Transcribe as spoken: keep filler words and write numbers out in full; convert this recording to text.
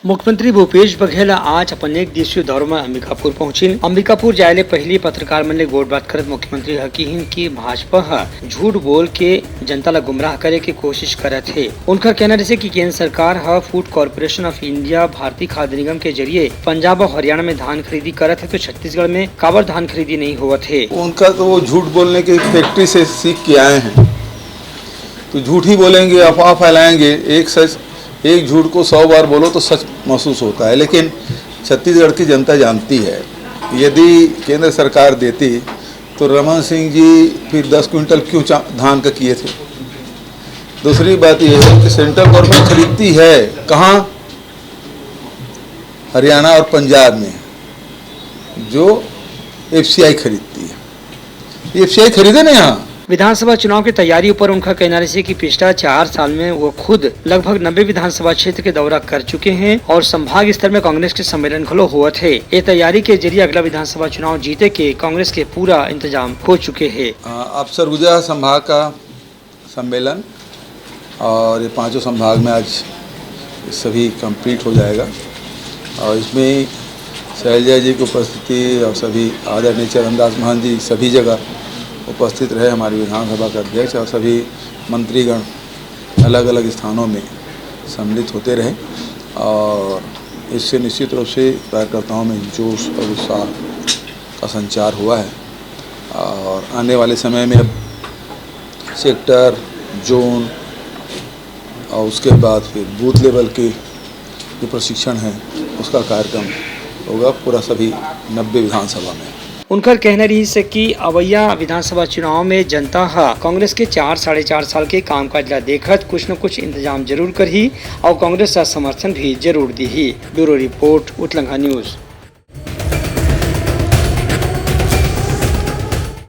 मुख्यमंत्री भूपेश बघेल आज अपन एक दिवसीय दौरा म अंबिकापुर पहुंचिन। अंबिकापुर जाय ले पहिली पत्रकार मन ले गोठबात करत मुख्यमंत्री ह किहिन कि भाजपा ह झूठ बोल के जनता ल गुमराह करे के कोशिश करत हे। उनकर कहना रहिसे कि केंद्र सरकार ह Food Corporation of India, भारतीय खाद्य निगम के जरिए पंजाब अउ हरियाणा में धान खरीदी करत हे, तो छत्तीसगढ़ में काबर धान खरीदी नहीं होवत हे। उनका तो वो झूठ बोलने की फैक्ट्री से सीख के आए हैं, तो झूठ ही बोलेंगे, अफवाह फैलाएंगे। एक सच, एक झूठ को सौ बार बोलो तो सच महसूस होता है, लेकिन छत्तीसगढ़ की जनता जानती है, यदि केंद्र सरकार देती तो रमन सिंह जी फिर दस क्विंटल क्यों चा-, धान का किए थे? दूसरी बात यह है कि सेंट्रल गवर्नमेंट खरीदती है कहाँ? हरियाणा और पंजाब में, जो एफसीआई खरीदती है। एफसीआई खरीदे ना यहाँ। विधानसभा चुनाव के तैयारी ऊपर उनका कहना रहिसे कि पिछला चार साल में वो खुद लगभग नब्बे विधानसभा क्षेत्र के दौरा कर चुके हैं और संभाग स्तर में कांग्रेस के सम्मेलन घलो होवत हे। ये तैयारी के जरिए अगला विधानसभा चुनाव जीते के कांग्रेस के पूरा इंतजाम हो चुके हे। अ, अब सरगुजा संभाग का सम्मेलन और ये पांचों संभाग में आज सभी कंप्लीट हो जाएगा और इसमें शैलजा जी की उपस्थिति और सभी आदरणीय चरणदास महंत जी सभी जगह उपस्थित रहे, हमारे विधानसभा के अध्यक्ष और सभी मंत्रीगण अलग-अलग स्थानों में सम्मिलित होते रहे और इससे निश्चित रूप से कार्यकर्ताओं में जोश और उत्साह का संचार हुआ है और आने वाले समय में अब सेक्टर, जोन और उसके बाद फिर बूथ लेवल के जो प्रशिक्षण है, उसका कार्यक्रम होगा पूरा सभी नब्बे विधानसभा में। उनकर कहना रहिस कि अवइया विधानसभा चुनाव में जनता ह कांग्रेस के चार, साढ़े चार साल के कामकाज ला देखत कुछ न कुछ इंतजाम जरूर करही और कांग्रेस ला समर्थन भी जरूर दीही। Bureau report, Utlangha news.